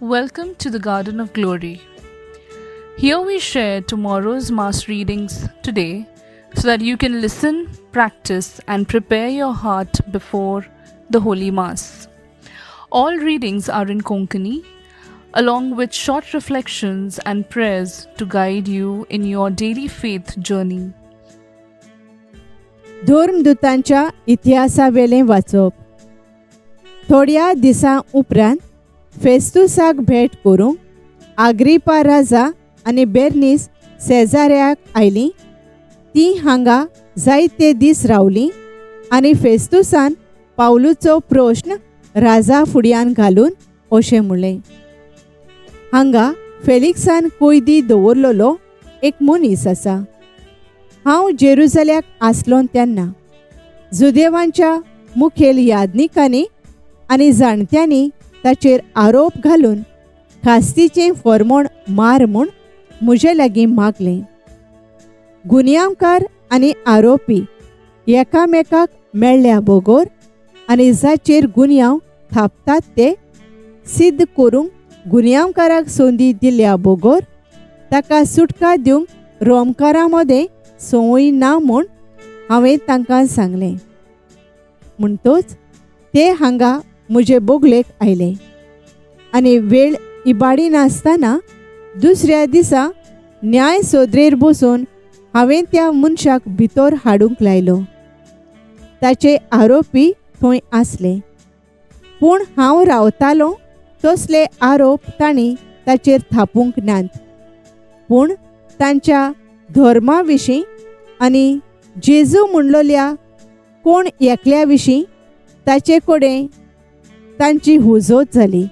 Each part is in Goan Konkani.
Welcome to the Garden of Glory. Here we share tomorrow's Mass readings today so that you can listen, practice, and prepare your heart before the Holy Mass. All readings are in Konkani, along with short reflections and prayers to guide you in your daily faith journey. धर्मदूतांच्या इतिहासावेलें वाचप. थोड्या दिसां उपरांत फेस्तुसाक भेट करूंक आग्रिपा राजा आनी बेर्नीस सेजाऱ्याक आयलीं. तीं हांगा जायते दीस रावलीं आनी फेस्तुसान पावलूचो प्रश्न राजा फुड्यान घालून अशें म्हणलें, हांगा फेलिक्सान कोयदी दवरलेलो एक मनीस आसा. हांव जेरुजल्याक आसलो तेन्ना जुदेवांच्या मुखेल यादनिकांनी आनी जाणट्यांनी ताचेर आरोप घालून खास्तीचें फॉर्मोण मार म्हूण म्हजे लागीं मागलें. गुन्यांवकार आनी आरोपी एकामेकाक मेळ्ळ्या बगर आनी जाचेर गुन्यांव थापतात ते सिद्ध करूंक गुन्यांवकाराक संदी दिल्या बगर ताका सुटका दिवंक रोमकारां मदें संवय ना म्हूण हांवें तांकां सांगलें. म्हणटच ते हांगा म्हजे बोगलेक आयले आनी वेळ इबाडिनासतना दुसऱ्या दिसा न्याय सोदरेर बसून हांवें त्या मनशाक भितर हाडूंक लायलो. ताचे आरोपी थंय आसले, पूण हांव रावतालो तसले आरोप तांणी ताचेर थापूंक नात. पूण तांच्या धर्मा विशीं आनी जेजू म्हणलोल्या कोण एकल्या विशीं ताचे कडेन तांची हुजत जाली.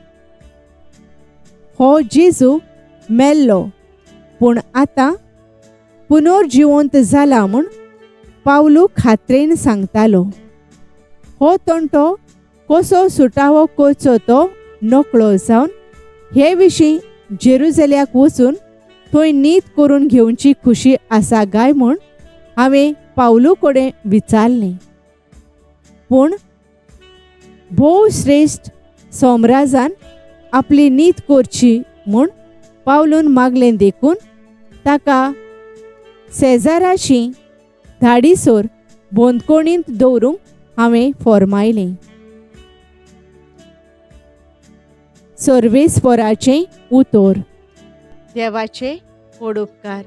हो जेजू मेल्लो, पूण आतां पुनर्जिवंत जाला म्हूण पावलू खात्रेन सांगतालो. हो तंटो कसो सुटावो करचो तो नकळो जावन हे विशीं जेरुजल्याक वचून थंय नीत करून घेवची खुशी आसा काय म्हूण हांवें पावलू कडेन विचारलें. पूण भोव श्रेश्ठ सोमराजान आपली नीत करची म्हूण पावलून मागलें देखून ताका सेजाराशी धाडीसर बंदखणींत दवरूंक हांवें फॉर्मायलें. सर्वेस्पराचें उतर. देवाचे व्हड उपकार.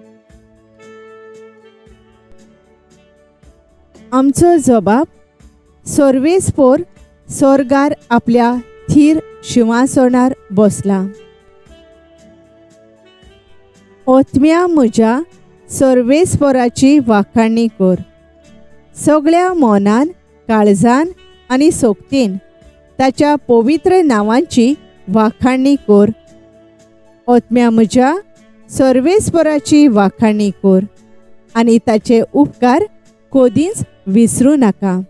आमचो जबाब सर्वेस्पोर स्वर्गार आपल्या थीर शिंवासनार बसला. ओतम्या म्हज्या सर्वेस्पराची वाखाणी कर. सगळ्या मनान, काळजान आनी सोगतीन ताच्या पवित्र नांवांची वाखाणी कर. ओतम्या म्हज्या सर्वेस्पराची वाखाणी कर आनी ताचे उपकार कदींच विसरूं नाका.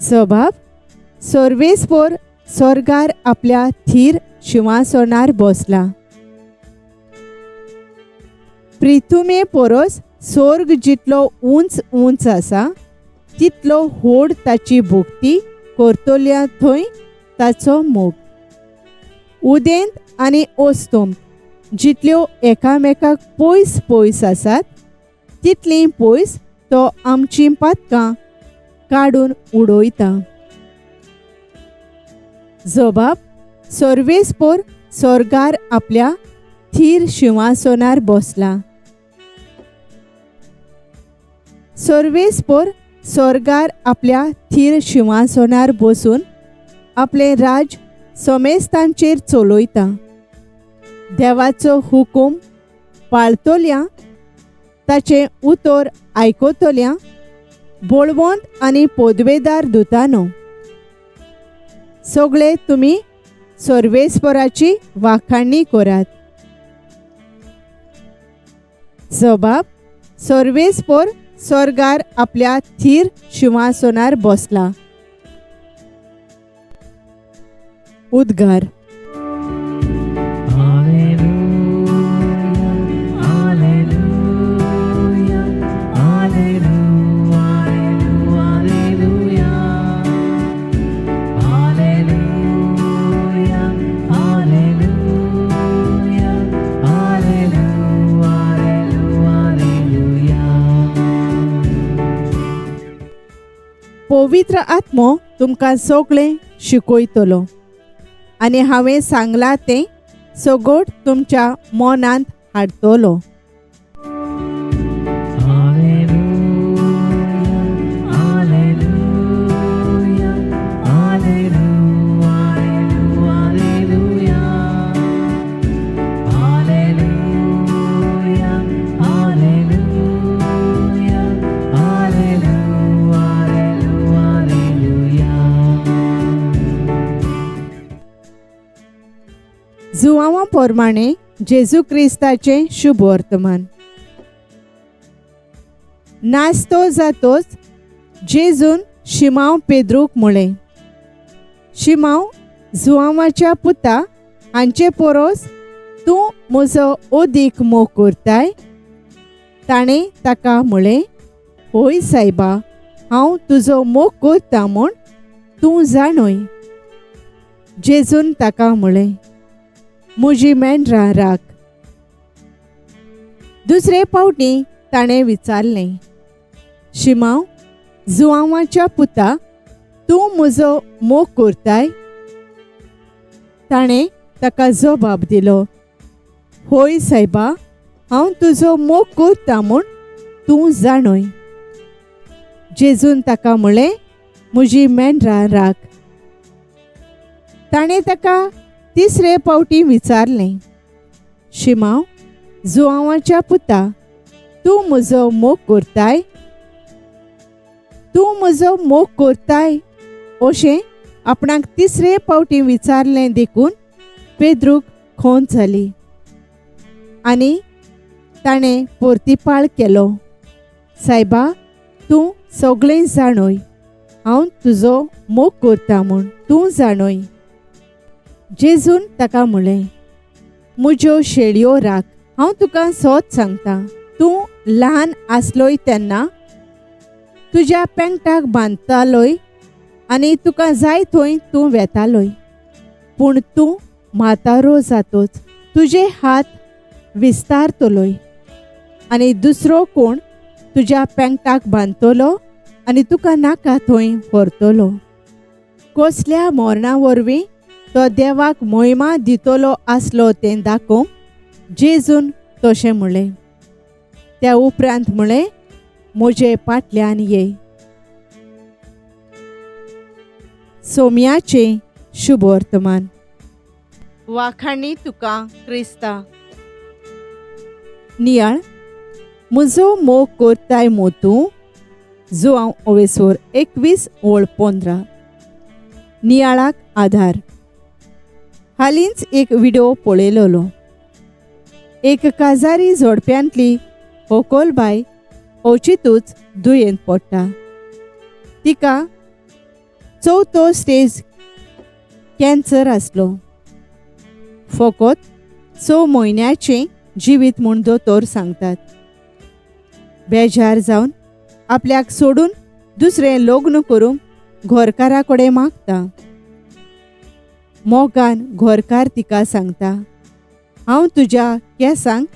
जबाब सर्वेस्पोर स्वर्गार आपल्या थीर शिंवासनार बसला. प्रिथुमे परस स्वर्ग जितलो उंच उंच आसा तितलो व्हड ताची भक्ती करतल्या थंय ताचो मोग. उदेंत आनी अस्तंत जितल्यो एकामेकाक पयस पयस आसात तितलीं पयस तो आमचीं पातकां काडून उडयता. जबाब सर्वेस्पोर स्वर्गार आपल्या थीर शिंवासनार बसला. सर्वेस्पोर स्वर्गार आपल्या थीर शिंवासनार बसून आपलें राज समेस्तांचेर चलयता. देवाचो हुकूम पाळतल्या, ताचें उतर आयकतल्या बळवंत आनी पदवेदार दुतानो, सगळे तुमी सर्वेस्पराची वाखाणी करात. जबाब सर्वेस्पोर स्वर्गार आपल्या थीर शिंवासनार बसला. उद्गार. Alleluia, Alleluia, Alleluia, Alleluia, पवित्र आत्मो तुमकां सगळें शिकयतलो आनी हांवें सांगलां तें सगट तुमच्या मनांत हाडटलो. जुवांवा प्रमाणे जेजू क्रिस्ताचें शुभ वर्तमान. नास्तो जातोच जेजून शिमांव पेद्रूक म्हळें, शिमांव जुवांवाच्या पुता हांचे पोरोस तूं म्हजो अदीक मोग करताय? ताणें ताका म्हळें, हय सायबा, हांव तुजो मोग करता म्हूण तूं जाणूय. जेजून ताका म्हळें, म्हजी मेंढरां राख. दुसरे फावटी ताणें विचारलें, शिमांव जुवांवाच्या पुता तूं म्हजो मोग करताय? ताणें ताका जबाब दिलो, हय सायबा, हांव तुजो मोग करता म्हूण तूं जाणूय. जेजून ताका म्हळें, म्हजी मेंढरां राख. ताणें ताका तिसरे फावटी विचारलें, शिमांव जुवांवाच्या पुता तूं म्हजो मोग करताय? तूं म्हजो मोग करताय अशें आपणाक तिसरे फावटी विचारलें देखून पेद्रूक खोंत जाली आनी ताणें पोर्तिपाळ केलो, सायबा तूं सगळें जाणूय, हांव तुजो मोग करता म्हूण तूं जाणूय. जेजून ताका म्हळें, म्हज्यो शेळयो राख. हांव तुका सत सांगता, तूं ल्हान आसलोय तेन्ना तुज्या पेंगटाक बांदतालोय आनी तुका जाय थंय तूं वेतालोय, पूण तूं म्हातारो जातोच तुजे हात विस्तारतलोय आनी दुसरो कोण तुज्या पेंगटाक बांदतलो आनी तुका नाका थंय व्हरतलो. कसल्या मरणा वरवीं तो देवाक मोहिमा दितलो आसलो तें दाखोवंक जेजून तशें म्हळें. त्या उपरांत म्हळें, म्हजे फाटल्यान ये. सोम्याचें शुभ वर्तमान. वाखाणी तुका क्रिस्ता. नियाळ म्हजो मोग करताय मो तूं? जुवांव ओवेसोर 21 ओळ 15. नियाळाक आधार. हालींच एक व्हिडिओ पळयलेलो. एक काजारी जोडप्यांतली होकोलबाय अवचितूच दुयेंत पडटा. तिका चवथो स्टेज कॅन्सर आसलो. फकत 6 म्हयन्याचें जिवीत म्हूण दोतोर सांगतात. बेजार जावन आपल्याक सोडून दुसरें लग्न करूंक घरकारा कडेन मागता. मोगान घरकार तिका सांगता, हांव तुज्या केंसांक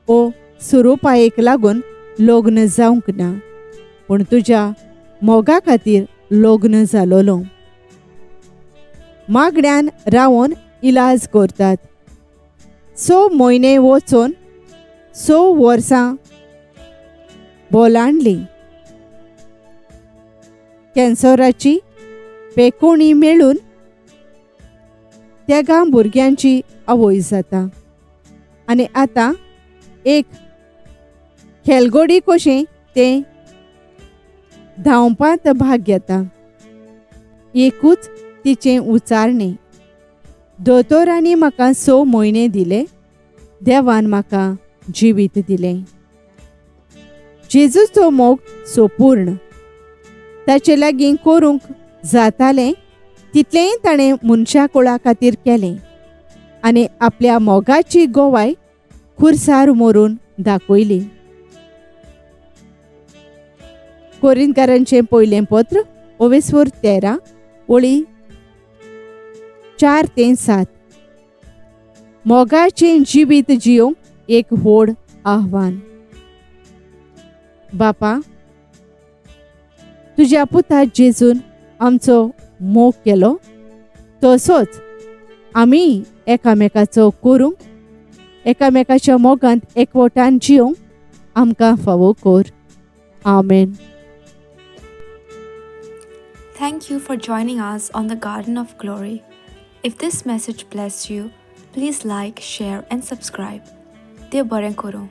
ओ सुरुपायेक लागून लग्न जावंक ना, पूण तुज्या मोगा खातीर लग्न जालोलो. मागण्यान रावन इलाज करतात. 6 म्हयने वचून 6 वर्सां बोलांडली. कॅन्सराची पेकोणी मेळून तेगां भुरग्यांची आवय जाता आनी आतां एक खेलगोडी कशें तें धांवपांत भाग घेता. एकूच तिचें उचारणें, दोतोरांनी म्हाका 6 म्हयने दिले, देवान म्हाका जिवीत दिलें. जेजूचो मोग सोपूर्ण. ताचे लागीं करूंक जातालें तितलेंय ताणें मनशा कुळा खातीर केलें आनी आपल्या मोगाची गोवाय खुर्सार मरून दाखयली. कोरिंतकारांचें पयलें पत्र ओवेस्वर 13 ओळी 4 ते 7. मोगाचें जिवीत जियोंक एक व्हड आव्हान. बापा, तुज्या पुता जेजून आमचो मोग केलो तसोच आमी एकामेकाचो करूंक, एकामेकाच्या मोगांत एकवटान जियोंक आमकां फावो कर. आमेन. Thank you for joining us on the Garden of Glory. If this message blessed you, please like, share, and subscribe. देव बरें करूं.